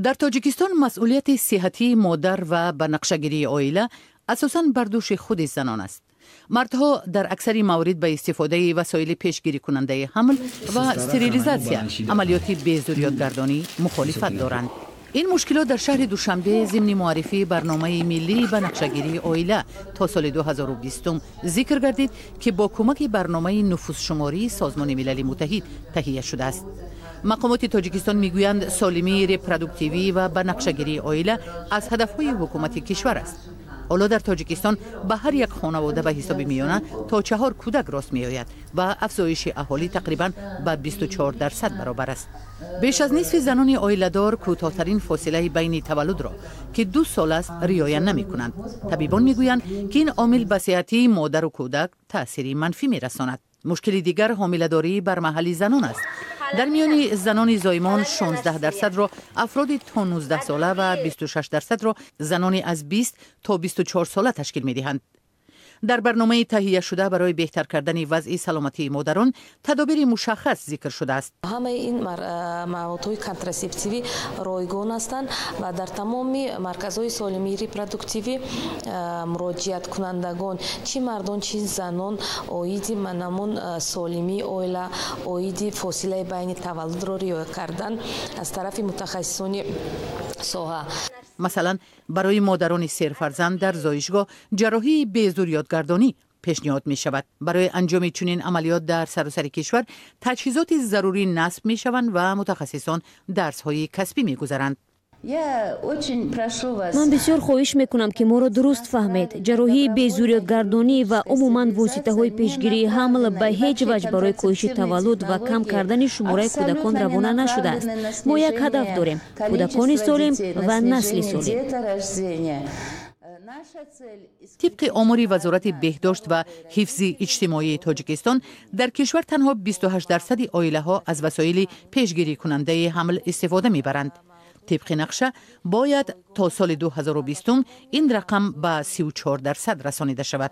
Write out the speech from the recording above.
Дар Тоҷикистон масъулияти сиҳатии модар ва ба нақшагирии оила асосан бар дӯши худи занон аст. Мардҳо дар аксари маврид ба истифодаи васоили пешгирикунандаи ҳамл ва стерилизатсия, амалиёти безурётгардонӣ, мухолифат доранд. Ин мушкилот дар шаҳри Душанбе зимни муаррифии барномаи миллии ба нақшагирии оила то соли 2020 зикр гардид, ки бо кӯмаки барномаи нуфузшумории Созмони Милали Муттаҳид таҳия шудааст. Мақомоти Тоҷикистон мегӯянд, солимии репродуктивӣ ва ба нақшагирии оила аз ҳадафҳои ҳукумати кишвар аст. Ҳоло дар Тоҷикистон ба ҳар як хонавода ба ҳисоби миёна то чаҳор кӯдак рост меояд ва афзоиши аҳолӣ тақрибан ба 24% баробар аст. Беш аз нисфи занони оиладор кӯтоҳтарин фосилаи байни таваллудро, ки 2 сол аст, риоя намекунанд. Табибон мегӯянд, ки ин омил ба сиҳатии модару кӯдак таъсири манфӣ мерасонад. Мушкили дигар ҳомиладории бармаҳали занон аст. Дар миёни занони зоимон 16 дарсадро афроди то 19 сола ва 26 дарсадро занони аз 20 то 24 сола ташкил медиҳанд. Дар барномаи таҳияшуда барои беҳтар кардани вазъи саломатии модарон тадобири мушаххас зикр шудааст. Ҳамаи ин маводҳои контрасептивӣ ройгон ҳастанд ва дар тамоми марказҳои солимии репродуктивӣ муроҷиаткунандагон, чӣ мардон, чӣ занон, оиди манамун солимии оила, оиди фосилаи байни таваллудро риоя кардан аз тарафи мутахассисони соҳа. Масалан, барои модарони серфарзанд дар зоишгоҳ ҷарроҳии безурётгардонӣ пешниҳод мешавад. Барои анҷоми чунин амалиёт дар саросари кишвар таҷҳизоти зарурӣ насб мешаванд ва мутахассисон дарсҳои касбӣ мегузаранд. Ман бисёр хоҳиш мекунам, ки моро дуруст фаҳмед. Ҷарроҳии безурётгардонӣ ва умуман воситаҳои пешгирии ҳамл ба ҳеҷ ваҷҳ барои коҳиши таваллуд ва кам кардани шумораи кӯдакон равона нашудааст. Мо як ҳадаф дорем: кӯдакони солим ва насли солим. Тибқи омори Вазорати беҳдошт ва ҳифзи иҷтимоии Тоҷикистон, дар кишвар танҳо 28 дарсади оилаҳо аз васоили пешгирикунандаи ҳамл истифода мебаранд. Тибқи нақша, бояд то соли 2020 ин рақам ба 34% расонида шавад.